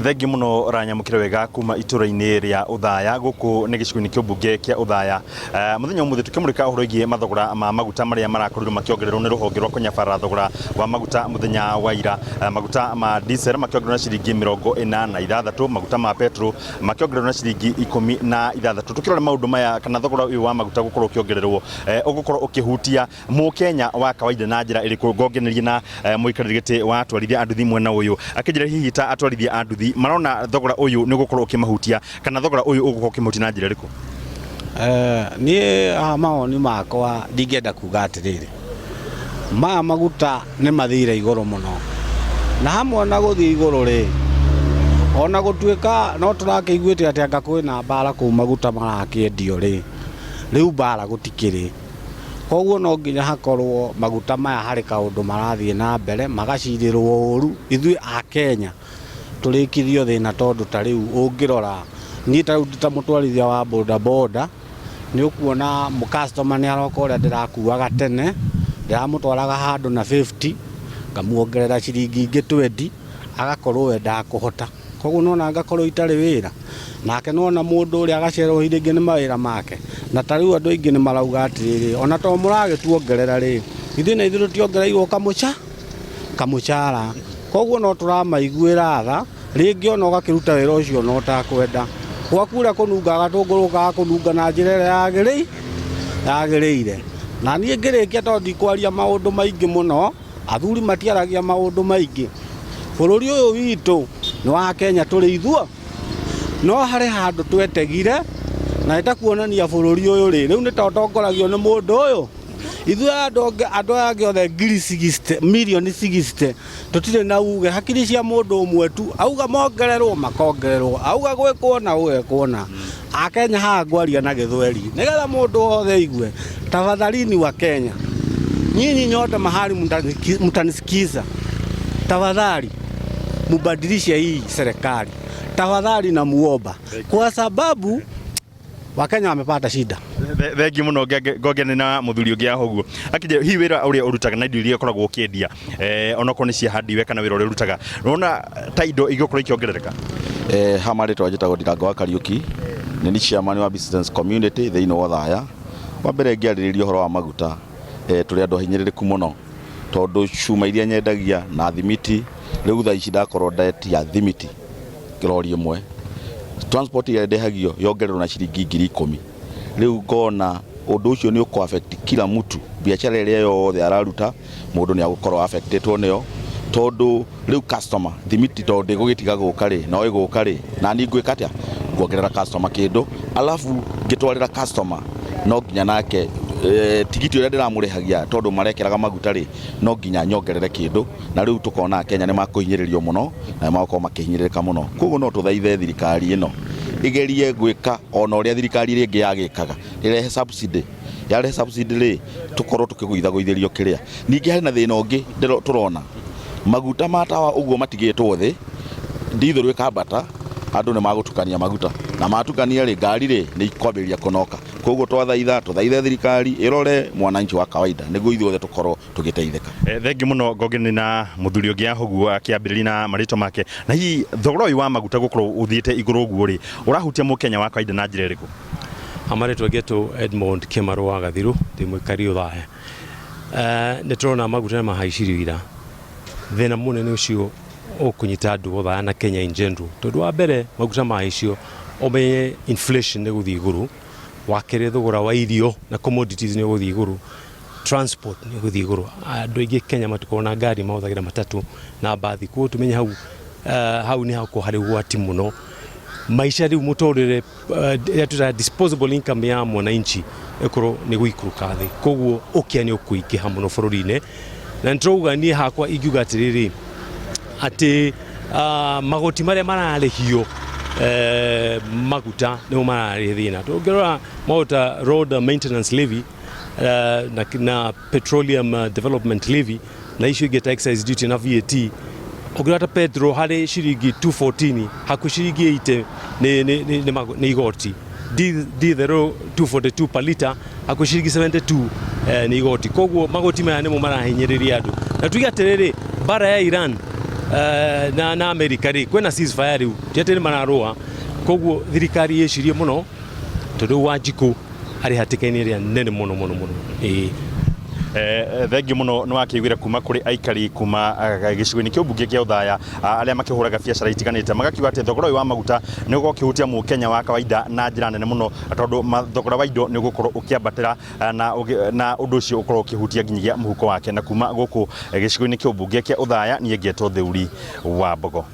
Thengiũ mũno ranyamũkĩra wega kuma itũra-inĩ rĩa Ũthaya gũkũ nĩ gĩcigo-inĩ kĩa ũmbunge kĩa Ũthaya. Mũthenya ũmũthĩ tũkĩmũrĩka ũhoro wĩgiĩ mathogora ma maguta marĩa marakorirwo makĩongererwo nĩ rũhonge rwa kũnyabara thogora wa maguta mũthenya wa ira. Maguta ma diesel makĩongererwo na ciringi 46, maguta ma petrol makĩongererwo na ciringi 16. Tũkĩrora maũndũ maya kana thogora ũyũ wa maguta gũkorwo ũkĩongererwo ũgũkorwo ũkĩhutia Mũkenya wa kawaida na njĩra ĩrĩkũ? Ngongenerie na mũikarĩri gĩtĩ wa atwarithia a nduthi mwena ũyũ akĩnjĩra hihi ta atwarithia a nduthi marona thogora ũyũ nĩ ũgũkorwo ũkĩmahutia kana thogora ũyũ ũgũkorwo ũkĩmahutia na njĩra ĩrĩkũ? Niĩ haha mawoni makwa ndingĩenda kuga atĩrĩrĩ, maya maguta nĩ mathire igũrũ mũno, na hamwe na gũthiĩ igũrũ rĩ, ona gũtuĩka no tũrakĩiguĩte atĩ anga kwĩna mbara kũu maguta marakĩendio rĩ, rĩu mbara gũtikĩrĩ. Koguo no nginya hakorwo maguta maya harĩ kaũndũ marathiĩ na mbere, magacirĩrwo ũru, ithuĩ Akenya tũrĩkithio thĩna tondũ ta rĩu ũngĩrora, niĩ ta rĩu ndĩ ta mũtwarithia wa boda boda, nĩ ũkuona mũ customer nĩ aroka ũrĩa ndĩrakuaga tene, ndĩramũtwaraga handũ na fifty, ngamuongerera ciringi ingĩ twenty, agakorwo we ndakũhota. Koguo nĩwona ngakorwo itarĩ wĩra, nake nĩwona mũndũ ũrĩa agacererwo rĩngĩ nĩ mawĩra make. Na ta rĩu andũ aingĩ nĩ marauga atĩrĩrĩ, ona to mũragĩtuongerera rĩ, ithuĩ na ithuĩ tũtiongereirwo kamũcara. Koguo no tũramaiguĩra tha, rĩngĩ ona ũgakĩruta wĩra ũcio ona ũtakwenda. Gwaku ũrĩa kũnungaga gatũngũrũ gũkaga kũnunga na njĩra ĩrĩa yagĩrĩire. Na niĩ ngĩrĩkia tondũ ndikwaria maũndũ maingĩ mũno, Athuri matiaragia maũndũ maingĩ. Bũrũri ũyũ witũ nĩ wa Kenya tũrĩ ithuo, no harĩ handũ twetegire na nĩ ta kuonania bũrũri ũyũ rĩ, rĩu nĩ ta ũtongoragio nĩ mũndũ ũyũ. Ithuĩ andũ andũ aya angĩ othe ngiri 60, mirioni 60 tũtirĩ na uge, hakiri cia mũndũ ũmwe tu, auga mongererwo makongererwo, auga gwĩkwo na gũgekwo na. Akenya haha ngwaria na Gĩthweri nĩgetha mũndũ wothe aigue. Tafadhalini wa Kenya, nyinyi nyote mahali mtanisikiza, tafadhali mubadilishe hii serikali tafadhali, namuomba kwa sababu Wakenya wamepata shida. Thengiũ mũno ngongene na mũthuri ũngĩ haha ũguo akĩnjĩra hihi wĩra ũrĩa ũrutaga na indo iria ũkoragwo ũkĩendia onokorwo nĩ cia hardware kana wĩra ũrĩa ũrutaga ũrona ta indo igũkorwo ikĩongerereka? Ha marĩtwa njĩtagwo Ndirango wa Kariũki, nĩ ni chairman wa business community thĩinĩ wa Othaya. Wa mbere ngĩarĩrĩria ũhoro wa maguta, tũrĩ andũ ahinyĩrĩrĩku mũno tondũ cuma iria nyendagia na thimiti, rĩu thaa ici ndakorwo ndetia thimiti rori ĩmwe, transport ĩrĩa ndĩhagio yongererwo na ciringi 10,000. Rĩu ngona ũndũ ũcio nĩ ũkũ affect kila mtu, biacara ĩrĩa yothe araruta mũndũ nĩ agũkorwo affectĩtwo nĩyo, tondũ rĩu customer thimiti tondũ ndĩgũgĩtiga gũka rĩ, no ĩgũka rĩ, na niĩ ngwĩka atĩa? Nguongerera customer kĩndũ, alafu ngĩtwarĩra customer no nginya nake tigiti ũrĩa ndĩramũrĩhagia tondũ marekĩraga maguta rĩ, no nginya nyongerere kĩndũ, na rĩu tũkona Akenya nĩ makũhinyĩrĩrio mũno na nĩ magũkorwo makĩhinyĩrĩrĩka mũno. Koguo no tũthaithe thirikari ĩno ĩgerie gwĩka ona ũrĩa thirikari ĩrĩa ĩngĩ yagĩkaga, ĩrehe subsidy, yarehe subsidy rĩ, tũkorwo tũkĩgũithagũithĩrio kĩrĩa. Ningĩ harĩ na thĩna ũngĩ tũrona, maguta ma tawa ũguo matigĩtwo thĩ, ndithũrũ ĩkambata, andũ nĩ magũtukania maguta, na matukania rĩ, ngari rĩ, nĩ ikwambĩrĩria kũnoka. Koguo twathaitha, tũthaithe thirikari ĩrore mwananchi wa kawaida nĩguo ithuothe tũkorwo tũgĩteithĩka. Thengiũ mũno Ngongeni na mũthuri ũngĩ haha ũguo akĩambĩrĩria na marĩtwa make. Na hihi thogora ũyũ wa maguta gũkorwo ũthiĩte igũrũ ũguo rĩ, ũrahutia mũkenya wa kawaida na njĩra ĩrĩkũ? Marĩtwa ngetwo Edmond Kĩmarũ wa Gathiru, ndĩ mũikari Othaya. Nĩ tũrona maguta nĩ mahaicirio ira. Thĩna mũnene ũcio ũkũnyita andũ Othaya na Kenya in general, tondũ wa mbere maguta mahaicio ũmenye inflation nĩ gũthiĩ igũrũ, wa kerĩ thogora wa irio na commodities nĩ ũgũthiĩ igũrũ, transport nĩ ũgũthiĩ igũrũ. Andũ aingĩ Kenya matikoragwo na ngari, mahũthagĩra matatũ na mbathi, koguo tũmenye hau, hau nĩ hakoragwo harĩ ũgwati mũno. Maica rĩu mũtũrĩre ĩrĩa twĩtaga disposable income ya mwananchi ĩkorwo nĩ gũikũrũka thĩ, koguo ũkĩa nĩ ũkũingĩha mũno bũrũri-inĩ. Na nĩ tũrauga niĩ hakwa ingiuga atĩrĩrĩ, atĩ magoti marĩa mararĩhio maguta nĩmo mararehe thĩna. Tũngĩrora maũndũ ta road maintenance levy na petroleum development levy na icio ingĩ ta excise duty na VAT, ũngĩrora ta petrol harĩ ciringi 214 hakuhĩ ciringi 80 nĩ igoti, diesel 242 per litre hakuhĩ ciringi 72 nĩ igoti. Koguo magoti maya nĩmo marahinyĩrĩria andũ. Na tuge atĩrĩrĩ, mbara ya Iran Na Amerika rĩ, kwĩna ceasefire rĩu, ti atĩ nĩ mararũa. Koguo thirikari ĩcirie mũno, tondũ rĩu Wanjikũ arĩ hatĩka-inĩ ĩrĩa nene mũno mũno mũno, ĩĩ. Thengiũ mũno nĩ wakĩiguire kuma kũrĩ aikari kuma gĩcigo-inĩ kĩa ũmbunge kĩa Othaya, arĩa makĩhũraga biacara itiganĩte, magakiuga atĩ thogora ũyũ wa maguta nĩ ũgũkorwo ũkĩhutia mũkenya wa kawaida na njĩra nene mũno, tondũ thogora wa indo nĩ ũgũkorwo ũkĩambatĩra na ũndũ ũcio ũkorwo ũkĩhutia nginyagia mũhuko wake. Na kuma gũkũ gĩcigo-inĩ kĩa ũmbunge kĩa Othaya, niĩ ngetwo Theuri wa Mbogo.